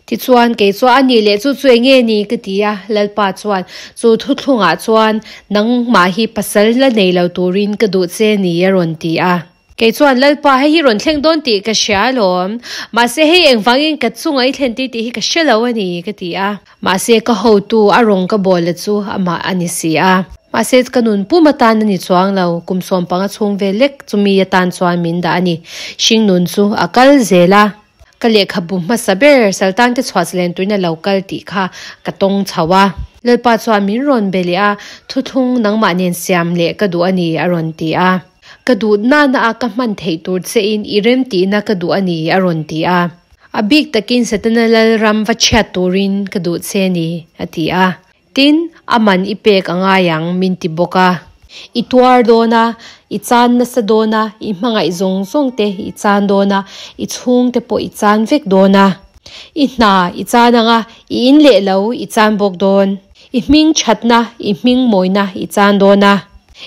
Tichuan, kei chuan a nih leh chu chu eng nge ni? ka ti a, Lalpa chuan, Chu thuthlungah chuan nangmah hi pasal la nei lo turin ka duh che ni a rawn ti a. Kei chuan, Lalpa, hei hi rawn thleng dawn tih ka hria alawm. Mahse, hei engvangin ka chunga i thlen tir tih hi ka hre lo a ni, ka ti a. Mahse, ka hotu a rawng ka bawl chu amah a ni si a. Mahse, ka nun pum atan a ni chuang lo, kum 15 chhung vel lek chumi atan chuan min dah a ni. Hringnun chu a kal zel a. Ka lehkhabu hmasa ber Saltan te chhuah zalen tuina lo kal tih kha ka tawng chho a. Lalpa chuan min rawn be leh a, Thuthlung nangmah nen siam leh ka duh a ni, a rawn ti a. Ka duh nana a ka hman theih tur che in i rem tihna ka duh a ni, a rawn ti a. A bik takin Setana Lalram va chhiat turin ka duh che ni, a ti a. Tin, a man i pek a ngai ang, min ti bawk a. I tuar dawn a, i chan nasa dawn a, i hmangaih zawng zawng te i chan dawn a, i chhung te pawh i chan vek dawn a. I hna i chan ang a, i in leh lo i chan bawk dawn. I hming thatna, i hming mawina i chan dawn a.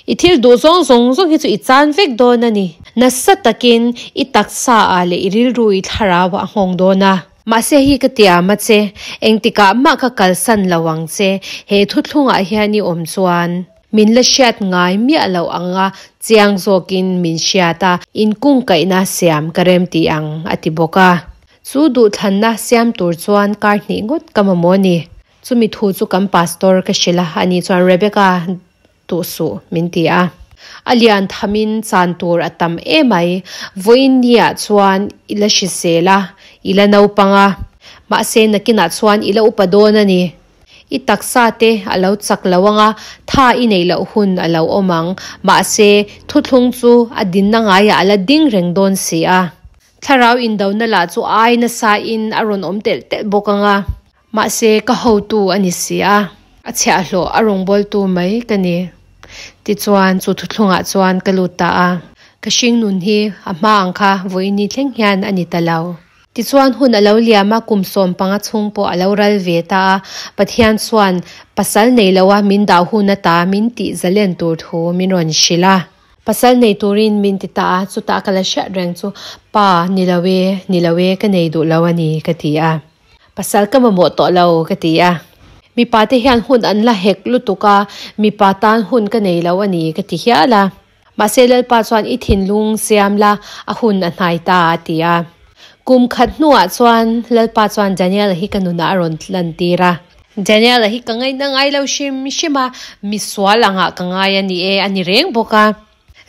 I thil duh zawng zawng zawng hi chu i chan vek dawn a ni. Nasa takin i taksa ah leh i rilru i thlarau ah a nghawng dawn a. Mahse hi ka tiam a che, engtikah mah ka kalsan lo ang che, he thuthlungah hian i awm chuan min la hriat ngai miah loh anga chiang zawkin min hriat a, inkungkaihna siam ka rem tih ang a ti bawk a. Chu duhthlanna siam tur chuan kar hnih ngawt ka mamawh a ni. Chumi thu chu kan pastor ka hrilh a, ani chuan Rebecca duh suh min ti a. A lian thamin chan tur a tam emai, vawiin niah chuan i la hrisel a, i la naupang a, mahse nakinah chuan i la upa dawn a ni. I taksa te a lo chak lo ang a, tha i neih loh hun a lo awm ang, mahse thuthlung chu a dinna ngaiah a la ding reng dawn si a. Thlarau indona lah chu ai nasa in a rawn awm telh telh bawk ang a. Mahse ka hotu a ni si a, a chhiahhlawh a rawngbawltu mai ka ni. Tichuan chu thuthlungah chuan ka lut ta a. Ka hringnun hi a hma ang kha vawiini thleng hian a ni ta lo. Tichuan hun a lo liam a, kum 15 chhung pawh a lo ral ve ta a, Pathian chuan pasal nei loa min dah hun ata min tih zalen tur thu min rawn hrilh a. Pasal nei turin min ti ta a, chutah ka la hriat reng chu, Pa, ni lo e, ni lo e, ka nei duh lo a ni, ka ti a. Pasal ka mamawh tawh lo, ka ti a. Mipa te hian hun an la hek lutuk a, mipa tan hun ka nei lo a ni, ka ti hial a. Mahse Lalpa chuan i thinlung siam la, a hun a hnai ta a ti a. Kum khat hnuah chuan Lalpa chuan Daniela hi ka nunah a rawn lantir a. Daniela hi ka ngaihna ngai lo hrim hrim a, misual angah ka ngai a ni e, a ni reng bawk a.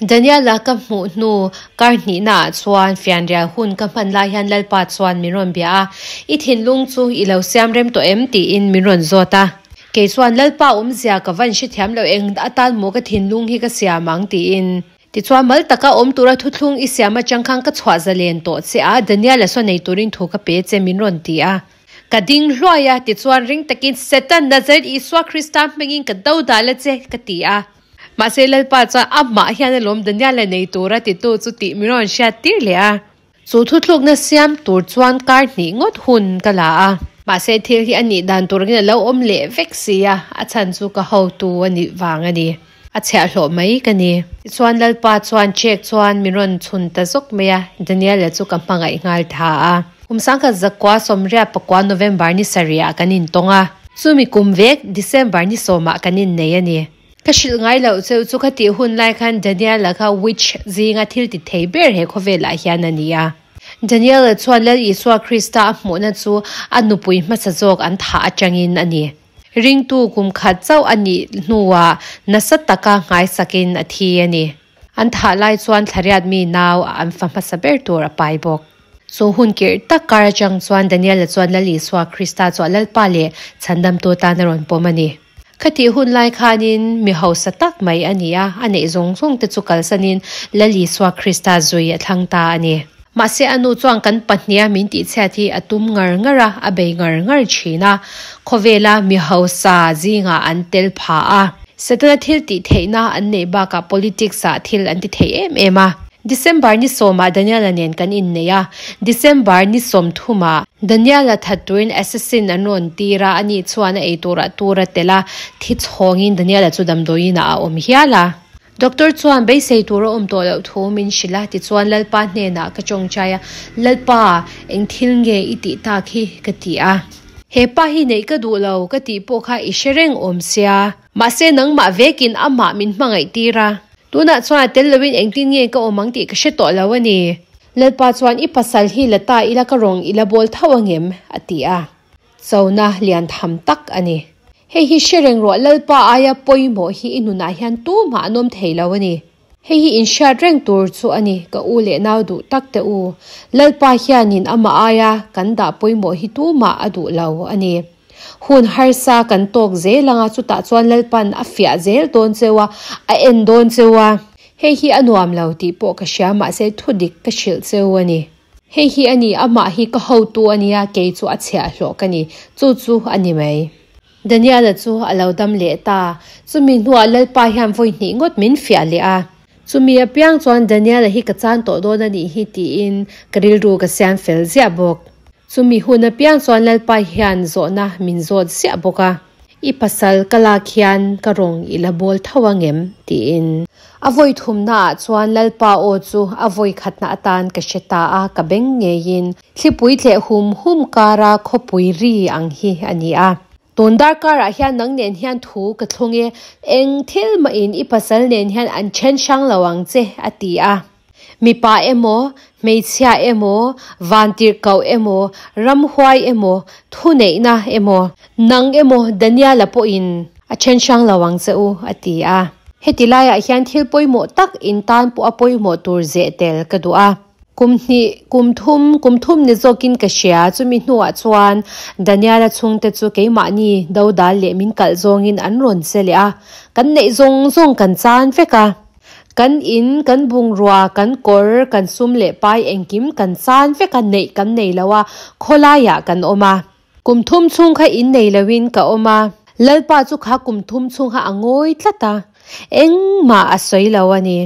Daniela ka hmuh hnu kar hnihnaah chuan fianrial hun ka hman lai hian Lalpa chuan min rawn bia a, I thinlung chu i lo siam rem tawh em? tiin min rawn zawt a. Kei chuan Lalpa awmzia ka van hrethiam lo eng atan maw ka thinlung hi ka siam ang tiin. Tichuan mal taka awm tura thuthlung i siam atang khan ka chhuah zalen tawh che a, Daniel-a saw nei turin thu ka pe che min rawn ti a. Ka ding hluai a, tichuan ring takin Satan, Nazareth Isua Krista hmingin ka do dal a che ka ti a. Mahse Lalpa chuan amah hian alawm Daniel-a nei tura titu chu tih min rawn hriat tir leh a. Chu thuthlukna siam tur chuan kar hnih ngawt hun ka la a. Mahse thil hi a nih dan tur angin a lo awm leh vek si a, a chhan chu ka hotu a nih vang a ni. A chhiahhlawh mai ka ni. Tichuan Lalpa chuan check chuan min rawn chhun ta zawk mai a, Daniela chu ka hmangaih nghal tha a. Kum 1989 November ni sarihah kan intawng a. Chumi kum vek December ni sawmah kan innei a ni. Ka hrilh ngai loh cheu chu ka tih hun lai khan Daniela kha witch zinga thil ti thei ber he khawvelah hian a ni a. Daniela chuan Lal Isua Krista a hmuhna chu a nupui hmasa zawk an thah atangin a ni. Ringtu kum khat chauh a nih hnuah nasa taka nghaisakin a thi a ni. An thah lai chuan thlariat mi nau an fa hmasa ber tur a pai bawk. Chu hun kirh tak kar atang chuan Daniela chuan Lal Isua Krista chu a Lalpa leh Chhandamtu tan a rawn pawm a ni. Khatih hun lai khanin mi hausa tak mai a ni a, a neih zawng zawng te chu kalsanin Lal Isua Krista zui a thlang ta a ni. Mahse a nu chuan kan pahniha min tihchhiat hi a tum ngar ngar a, a bei ngar ngar thin a. Khawvela mi hausa zingah an tel pha a. Setana thil tih theihna an neih bakah politics ah thil an ti thei em em a. December ni sawmah Daniela nen kan innei a, December ni sawmthumah Daniela that turin assassin an rawn tir a, ani chuan a ei turah tur a tel a, thi chhawngin Daniela chu damdawiinah a awm hial a. Doctor chuan beisei tur a awm tawh loh thu min hrilh a, tichuan Lalpa hnenah ka tawngtai a, Lalpa, eng thil nge i tih tak hi? ka ti a. He pa hi neih ka duh lo ka tih pawh kha i hre reng awm sia. Mahse nangmah vekin amah min hmangaih tir a. Tunah chuan a tel loin engtin nge ka awm ang tih ka hre tawh lo a ni. Lalpa chuan i pasal hi la ta ila ka rawng ila bawl tho angem? a ti a. Chona lian tham tak a ni. Hei hi hre reng rawh Lalpa aia pawimawh hi i nunah hian tumah an awm thei lo a ni. Hei hi inhriat reng tur chu a ni ka u leh nau duh tak te u. Lalpa hianin amah aia kan dah pawimawh hi tumah a duh lo a ni. Hun harsa kan tawk zel anga chutah chuan Lalpan a fiah zel dawn cheu a, a en dawn cheu a. Hei hi a nuam lo tih pawh ka hria mahse thudik ka hrilh cheu a ni. Hei hi a ni, amah hi ka hotu a nia, kei chu a chhiahhlawh ka ni, chu chu a ni mai. Daniela chu a lo dam leh ta. Chumi hnuah Lalpa hian vawi hnih ngawt min fiah leh a. Chumi apiang chuan Daniela hi ka chan tawh dawn a nih hi tiin ka rilru ka siam fel ziah bawk. Chumi hun apiang chuan Lalpa hian zawhna min zawt ziah bawk a, I pasal ka lak hian ka rawng i la bawl tho angem? tiin. A vawi thumnaah chuan Lalpa aw chu a vawi khatna atan ka hre ta a, ka beng ngeiin thlipui tleh hum hum kara khawpui ri ang hi a ni a. Tun darkarah hian nang nen hian thu ka thlung e, eng thil mahin i pasal nen hian an then hrang lo ang che, a ti a. Mipa emaw, hmeichhia emaw, vantirhkoh emaw, ramhuai emaw, thuneihna emaw, nang emaw Daniel-a pawhin a then hrang lo ang che u, a ti a. Heti laiah hian thil pawimawh tak in tan pawh a pawimawh tur zeh tel ka duh a. Kum hnih, kum thum, kum thum ni zawkin ka hria, chumi hnuah chuan Daniel-a chhungte chu keimahni dodal leh min kalh zawngin an rawn che leh a, kan neih zawng zawng kan chan vek a. Kan in, kan bungrua, kan kawr, kan sum leh pai engkim kan chan vek a, neih kan nei lo a, khawlaiah kan awm a. Kum thum chhung kha in nei loin ka awm a, Lalpa chu kha kum thum chhung kha a ngawi tlat a, engmah a sawi lo a ni.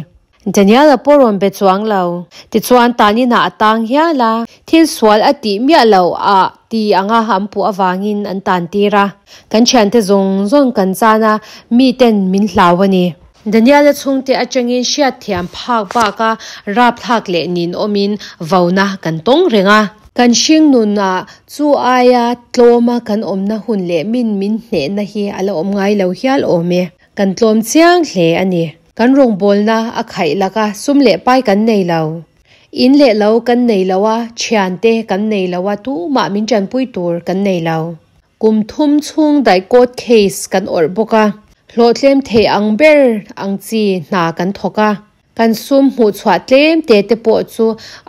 Daniel-a pawh rawn be chuang lo. Tichuan, taninah a tang hial a, thil sual a tih miah lo a ti anga an puh avangin an tan tir a. Kan thiante zawng zawng kan chan a, miten min hlau a ni. Daniel-a chhungte atangin hriatthiam phak baka rapthlak leh ninawmin vauna kan tawng reng a. Kan hringnunah chu aia tlawma kan awmna hun leh min min hnehna hi a la awm ngai lo hial awm e. Kan tlawm chiang hle a ni. Kan rawngbawlna a khaih lak a, sum leh pai kan nei lo. In leh lo kan nei lo a, thiante kan nei lo a, tumah min tanpui tur kan nei lo. Kum thum chhung daih court case kan awrh bawk a, hlawhtlem thei ang ber ang chi hna kan thawk a. Kan sum hmuh chhuah tlem te te pawh chu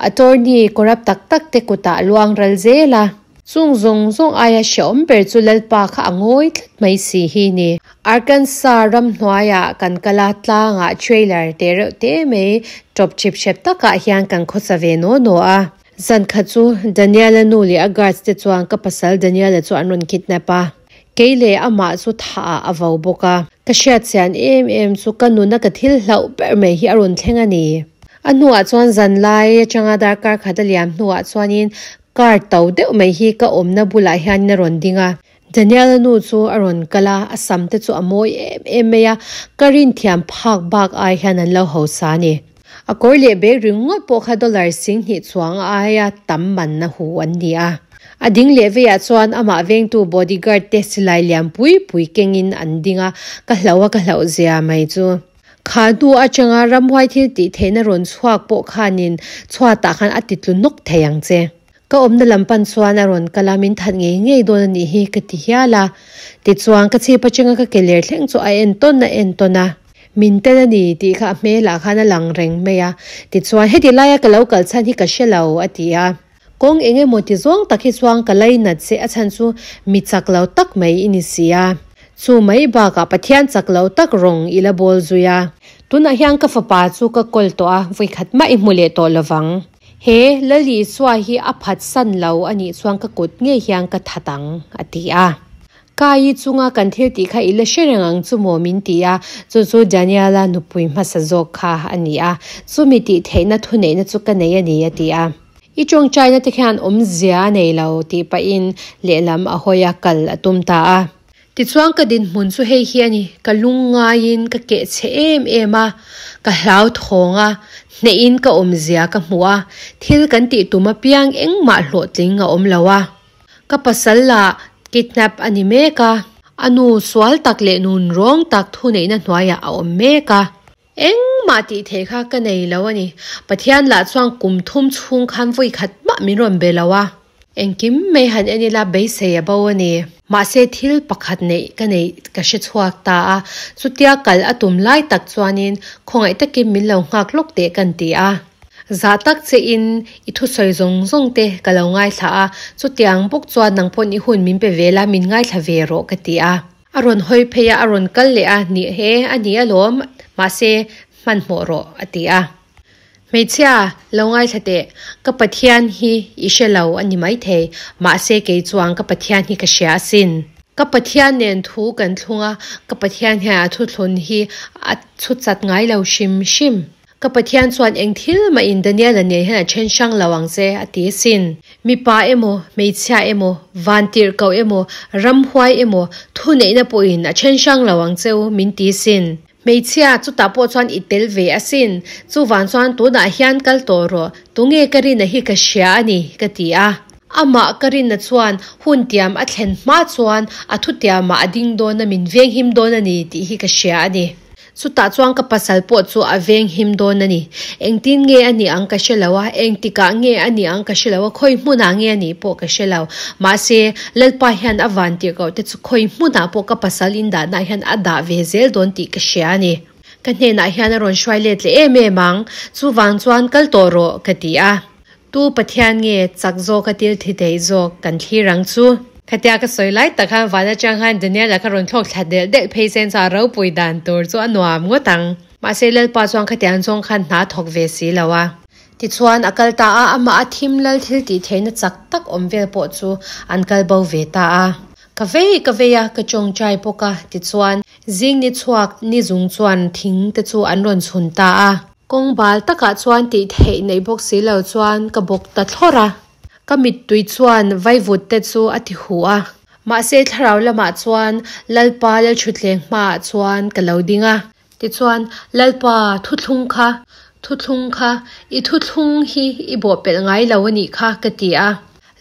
attorney corrupt tak tak te kutah luang ral zel a. Chung zawng zawng aia hrehawm ber chu Lalpa kha a ngawi tlat mai si hi ni. Arkansas ramhnuaiah kan kal a, tlangah trailer te reuh te mai tawp chip hrep takah hian kan khawsa ve naw naw a. Zan khat chu Daniel-a nu leh a guards te chuan ka pasal Daniel-a chu an rawn kidnap a, kei leh amah chu thah ah a vo bawk a. Ka hriat chian em em chu ka nuna ka thil hlauh ber mai hi a rawn thleng a ni. A hnuah chuan zan lai atanga darkar khat a liam hnuah chuanin Car to deuh mai hi ka awmna bulah hianin a rawn ding a, Daniel-a nu chu a rawn kal a, a sam te chu a mawi em em mai a, ka rin thiam phak bak ai hian an lo hausa a ni. A kawr leh bag ringawt pawh kha dollar 2000 chuang aia tam manna hu an ni a. A ding leh veiah chuan amah vengtu bodyguard te silai lian pui pui kengin an ding a, ka hlauh a ka hlauh zia mai chu. Kha hnu atanga ramhuai thil tih theihna rawn chhuak pawh khanin chhuatah khan a ti tlu nawk thei ang che. Ka awmna lam pan chuan a rawn kal a, min that ngei ngei dawn a nih hi ka ti hial a. Tichuan ka chhip atanga ka ke ler thleng chu a en tawn a en tawn a. Min tel a ni tih kha a hmelah khan a lang reng mai a. Tichuan heti laia ka lo kal chhan hi ka hre lo a ti a. Kawng eng emaw ti zawng tak hi chuan ka lainat che a chhan chu mi chak lo tak mai i ni si a. Chu mai bakah Pathian chak lo tak rawng i la bawl zui a. Tunah hian ka fapa chu ka kawl tawh a, vawikhat mah i hmu leh tawh lovang. He Lal Isua hi a phatsan lo a nih chuan ka kut ngei hian ka that ang, a ti a. Kai chunga kan thil tih kha i la hre reng ang chu maw min ti a, chu chu Daniela nupui hmasa zawk kha a ni a, chumi tih theihna thuneihna chu ka nei a ni a ti a. I tawngtaina te khian awmzia a nei lo tih pahin lehlam a hawi a, kal a tum ta a. Tichuan ka dinhmun chu hei hi a ni, ka lungngaiin ka keh chhe em em a, ka hlauthawng a, hnehin ka awmzia ka hmu a, thil kan tih tum apiang engmah hlawhtling a awm lo a. Ka pasal lah kidnap a ni mek a, a nu sual tak leh nun rawng tak thuneihna hnuaiah a awm mek a. Engmah tih theih kha ka nei lo a ni. Pathian lah chuan kum thum chhung khan vawi khat mah min rawn be lo a. Engkim mai han en ila beisei a bo a ni. Mahse thil pakhat neih ka neih ka hre chhuak ta a, chutia kal a tum lai tak chuanin khawngaih takin min lo nghak lawk teh kan ti a. Zah tak che in i thusawi zawng zawng te ka lo ngaithla a, chutiang bawk chuan nang pawn i hun min pe ve la, min ngaithla ve rawh ka ti a. A rawn hawi phei a, a rawn kal leh a, ni he a ni alawm, mahse hmanhmawh rawh a ti a. Hmeichhia, lo ngaithla teh, ka Pathian hi i hre lo a ni maithei, mahse kei chuan ka Pathian hi ka hria asin. Ka Pathian nen thu kan thlung a, ka Pathian hian a thuthlun hi a chhuchat ngai lo hrim hrim. Ka Pathian chuan eng thil mah in Daniel-a nen hian a then hrang lo ang che, a ti asin. Mipa emaw, hmeichhia emaw, vantirhkoh emaw, ramhuai emaw, thuneihna pawhin a then hrang lo ang che u, min ti asin. Hmeichhia, chutah pawh chuan i tel ve asin. Chuvang chuan tunah hian kal tawh rawh, tunge ka rinna hi ka hria a ni, ka ti a. Amah ka rinna chuan hun tiam a thlen hma chuan a thutiamah a ding dawn a, min venghim dawn a ni tih hi ka hria a ni. Chutah chuan ka pasal pawh chu a veng him dawn a ni. Engtin nge a nih ang ka hre lo a, engtikah nge a nih ang ka hre lo a, khawi hmunah nge a nih pawh ka hre lo. Mahse, Lalpa hian a van tirhkoh te chu khawi hmunah pawh ka pasal indahnah hian a dah ve zel dawn tih ka hria a ni. Ka hnenah hian a rawn hruai let leh em em ang, chuvang chuan kal tawh rawh ka ti a. Tu Pathian nge chak zawk a til thi theih zawk kan thlir ang chu? Khatia ka sawi lai tak khan van atang khan Daniel-a kha rawn thlawk thla delh delh phei sen chuan a ropui dan tur chu a nuam ngawt ang. Mahse Lalpa chuan khatiang zawng khan hna thawk ve si lo a. Tichuan a kal ta a, amah a thim lal thil tih theihna chak tak awm vel pawh chu an kal bo ve ta a. Ka vei ka vei a, ka tawngtai bawk a, tichuan zing ni chhuak ni zung chuan thing te chu an rawn chhun ta a. Kawng bal takah chuan tih theih neih bawk si lo chuan ka bawk ta thlawr a. Ka mittui chuan vaivut te chu a ti huh a. Mahse thlarau lamah chuan Lalpa Lalthutthleng hmaah chuan ka lo ding a. Tichuan, Lalpa, thuthlung kha, thuthlung kha, i thuthlung hi i bawhpelh ngai lo a nih kha, ka ti a.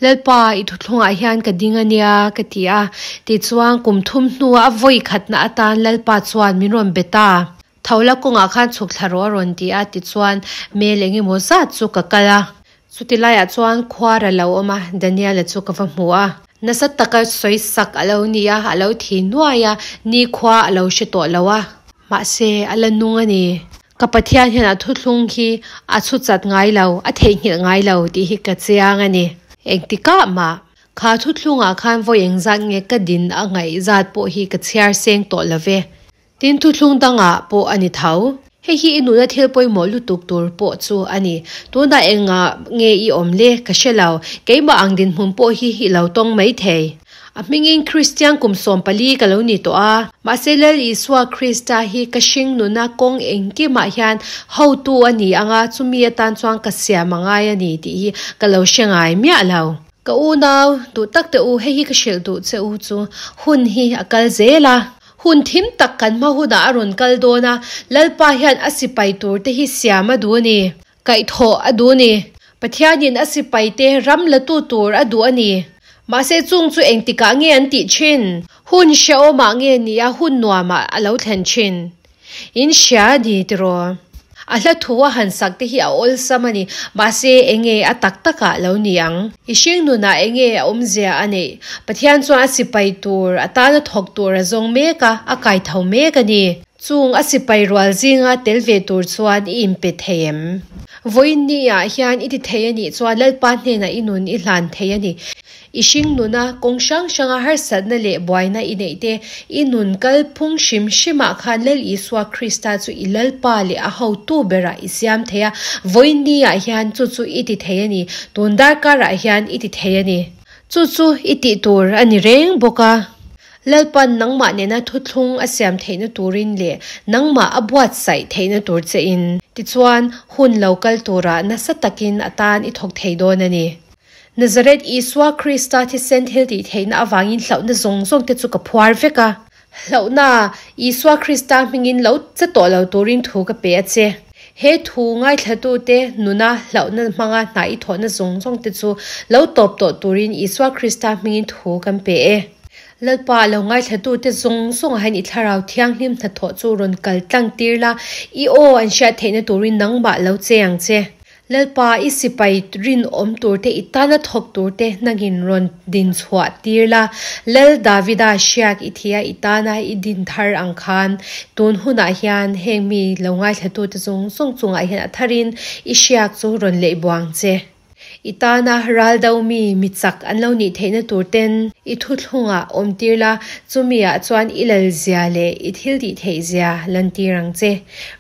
Lalpa, i thuthlungah hian ka ding a nia, ka ti a. Tichuan, kum thum hnua a vawi khatna atan Lalpa chuan min rawn be ta. Tho la kawngah khan chhuk thla rawh a rawn ti a, tichuan mel eng emaw zat chu ka kal a. Chuti laiah chuan khuar a lo awm a, Daniel-a chu ka va hmu a. Nasa taka sawi sak a lo ni a, a lo thi nuai a, nikhua a lo hre tawh lo a. Mahse, a la nung a ni. Ka Pathian hian a thuthlung hi a chhu chat ngai lo, a theihnghilh ngai lo tih hi ka chiang a ni. Engtikah mah kha thuthlungah khan vawi engzat nge ka din a ngaih zat pawh hi ka chhiar seng tawh lo ve. Tin, thuthlung dangah pawh a ni tho. Hei hi i nuna thil pawimawh lutuk tur pawh chu a ni. Tunah engah nge i awm le? Ka hre lo. Keimah ang dinhmun pawh hi i lo tawng mai thei. A hmingin Kristian kum 14 ka lo ni tawh a. Mahse Lal Isua Krista hi ka hring nuna kawng engkimah hian hotu a ni ang a, chumi atan chuan ka siam a ngai a ni tih hi ka lo hre ngai miah lo. Ka unau, duh tak teh u, hei hi ka hrilh duh che u chu hun hi a kal zel a. Hun thim tak kan hma hunah a rawn kal dawn a, Lalpa hian a sipai turte hi siam a duh a ni. Kaihthawh a duh a ni. Pathianin a sipaite ram latu tur a duh a ni. Mahse chung chu engtikah nge an tih thin? Hun hrehawmah nge ni a hun nuamah a lo thlen thin? In hria a ni tiraw? A hla thu a han sak te hi a awlsam a ni, mahse enge a tak takah lo ni ang? I hring nunah enge a awmzia a neih? Pathian chuan a sipai tur, a tana thawk tur a zawng mek a, a kai tho mek a ni. Chung a sipai rual zinga tel ve tur chuan i inpe thei em? Vawiin ni ah hian i ti thei a nih chuan Lalpa hnenah i nun i hlan thei a ni. I hring nuna kawng hrang hranga harsatna leh buaina i neih te, i nun kalphung hrim hrimah khan Lal Isua Krista chu i Lalpa leh a hotu berah i siam thei a, vawiin niah hian chu chu i ti thei a ni, tun darkarah hian i ti thei a ni. Chu chu i tih tur a ni reng bawk a. Lalpa'n nangmah nena thuthlung a siam theihna turin leh nangmah a buatsaih theihna tur chein, tichuan hun lo kal turah nasa takin a tan i thawk thei dawn a ni. Nazareth Isua Krista thisen thil tih theihna avangin hlauhna zawng zawng te chu ka phuar vek a. Hlauhna, Isua Krista hmingin lo che tawh lo turin thu ka pe a che. He thu ngaithlatute nuna hlauhna hmanga hna i thawhna zawng zawng te chu lo tawp tawh turin Isua Krista hmingin thu kan pe e. Lalpa, lo ngaithlatute zawng zawngah hian i Thlarau Thianghlim hnathawh chu rawn kal tlang tir la, i aw an hriat theihna turin nangmah lo che ang che. Lalpa, i sipai rinawm turte, i tana thawk turte nangin rawn din chhuah tir la. Lal Davida hriak i thia i tana i din thar ang khan, tun hunah hian heng mi lo ngaithlatute zawng zawng chungah hian a tharin i hriak chu rawn leih buang che. I tana ral do mi mi chak an lo nih theihna tur ten i thuthlungah awm tir la, chumi ah chuan i lal zia leh i thil tih theih zia lantir ang che.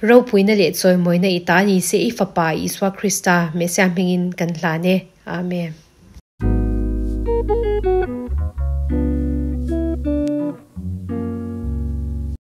Ropuina leh chawimawina i ta ni se i Fapa Isua Krista Messiah hmingin kan hlan e. Amen.